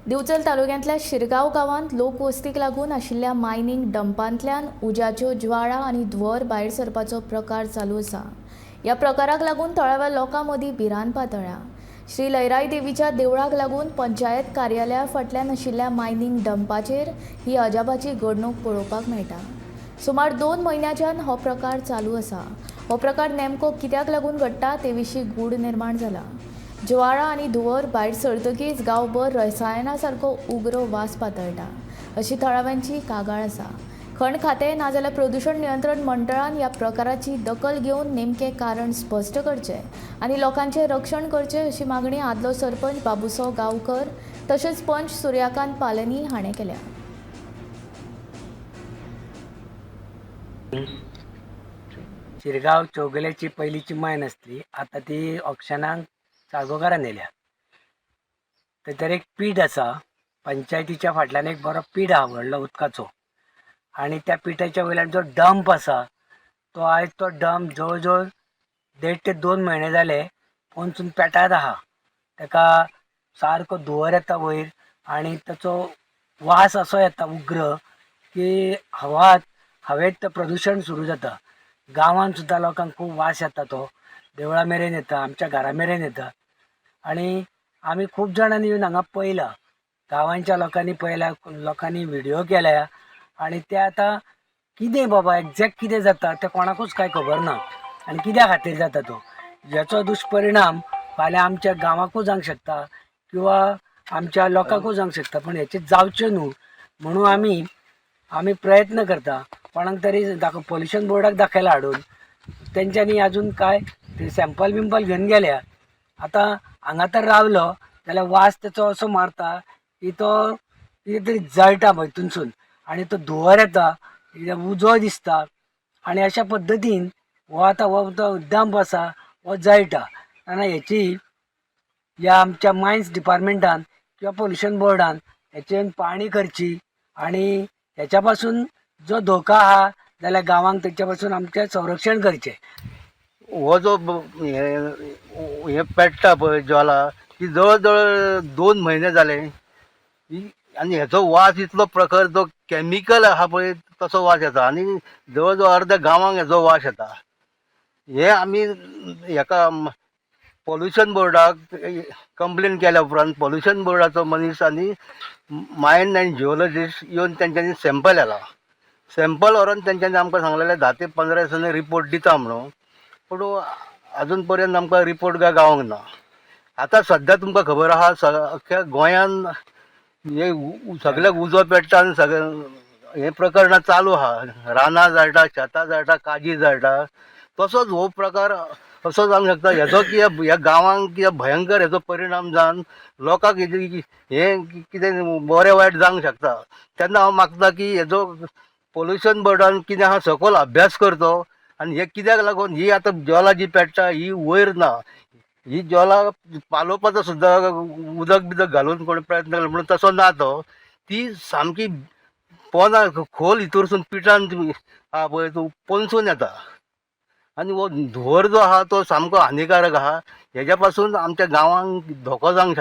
दिवचल तालुक्यांतल्या शिरगांव गांवांत लोकवस्तीक लागून आशिल्ल्या मायनींग डंपांतल्यान उज्याच्यो ज्वाळा आनी धुंवर भायर सरपाचो प्रकार चालू आसा. ह्या प्रकाराक लागून थळाव्या लोकां मदीं भिरांत पातळ्ळ्या. श्री लयराई देवीच्या देवळाक लागून पंचायत कार्यालया फाटल्यान आशिल्ल्या मायनींग डंपाचेर ही अजापाची घडणूक पळोवपाक मेळटा. सुमार 2 म्हयन्याच्यान हो प्रकार चालू आसा. हो प्रकार नेमको कित्याक लागून घडटा ते विशीं गूढ निर्माण जाला. ज्वाळा आनी धुंवर भायर सरतकीच गांवभर रसायना सारको उग्र वास पातळटा अशी थळाव्यांची कागाळ आसा. खण खातें नाजाल्यार प्रदूशण नियंत्रण मंडळान ह्या प्रकाराची दखल घेवन नेमकें कारण स्पश्ट करचें आनी लोकांचें रक्षण करचें अशी मागणी आदलो सरपंच बाबुसो गांवकर तशेंच पंच सूर्यकांत पालनी हाणें केल्या. शिरगांव चौगुल्याची पयलींची मायन आसली, आतां ती ऑक्शनाक साळगांवकारान येयल्या. थंयसर एक पीठ आसा, पंचायतीच्या फाटल्यान एक बरो पीठ आहा व्हडलो उदकाचो, आनी त्या पिठाच्या वयल्यान जो डंप आसा तो आयज तो डंप जवळ जवळ 1.5 ते 2 म्हयने जाले पोनसून पेटात आहा. ताका सारको धुंवर येता वयर आनी ताचो वास असो येता उग्र की हवेंत प्रदुशण सुरू जाता. गांवांत सुद्दां लोकांक खूब वास येता, तो देवळा मेरेन येता, आमच्या घरा मेरेन येता. आनी आमी खूब जाणांनी येवन हांगा पळयलां, गांवांच्या लोकांनी पळयला, लोकांनी व्हिडियो केल्या आनी ते आतां कितें बाबा एग्जॅक्ट कितें जाता तें कोणाकूच कांय खबर ना आनी कित्या खातीर जाता तो. हेचो दुश्परिणाम फाल्यां आमच्या गांवाकूय जावंक शकता किंवा आमच्या लोकांकूय जावंक शकता, पूण हेचें जावचें न्हू म्हणून आमी प्रयत्न करता. कोणाक तरी दाखोव, पोल्युशन बोर्डाक दाखयला हाडून, तेंच्यांनी अजून काय ते सॅम्पल बिम्पल घेवन गेल्या. आतां हांगा तर रावलो जाल्यार वास तेचो असो मारता की तो कितें तरी जळटा भंयतूनसून आनी तो धुंवर येता, उजो दिसता आनी अशा पद्दतीन हो आतां हो तो डंप आसा हो जळटा. तेन्ना हेची ह्या आमच्या मायन्स डिपार्टमेंटान किंवा पोल्युशन बोर्डान हेचेर पाळणी करची आनी हेच्या पासून जो धोका आहा जाल्यार गांवांक तेच्या पासून आमचें संरक्षण करचें. हो जो हे पेट्टा पळय ज्वाला, ती जवळ जवळ 2 म्हयने जाले आनी हेचो वास इतलो प्रखर, जो कॅमिकल आहा पळय तसो वास येता आनी जवळ जवळ अर्द्या गांवांक हेचो वास येता. हे आमी हेका पोल्युशन बोर्डाक कंप्लेन केल्या उपरांत पोल्युशन बोर्डाचो मनीस आनी मायन आनी जिओलॉजिस्ट येवन तेंच्यांनी सॅम्पल व्हेला. सॅम्पल व्हरोन तेंच्यांनी आमकां सांगलेलें 10 ते 15 दिसांनी रिपोर्ट दिता म्हणून, पूण अजून पर्यंत आमकां रिपोर्ट काय गावोंक ना. आतां सद्या तुमकां खबर आहा अख्ख्या गोंयान हे सगल्याक उजो पेट्टा आनी सगळें हें प्रकरणां चालू आहा. रानां जळटा, शेतां जळटा, काजी जळटा. तसोच हो प्रकार असो जावंक शकता. हेजो कितें ह्या गांवांक कितें भयंकर हेजो परिणाम जावन लोकांक हें कितें बरें वायट जावंक शकता. तेन्ना हांव मागता की हेजो पोल्युशन बोर्डान कितें आहा सखोल अभ्यास करचो आनी हें कित्याक लागून ही आतां ज्वाला जी पेट्टा ही वयर ना, ही ज्वाला पालोवपाचो सुद्दां उदक बिदक घालून कोण प्रयत्न केलो म्हणून तसो ना, तो ती सामकी पोना खोल हितूरसून पिठान आहा पळय तो पोनसून येता आनी हो धुंवर जो आहा तो सामको हानिकारक आहा. हेज्या पासून आमच्या गांवांक धोको जावंक शकता.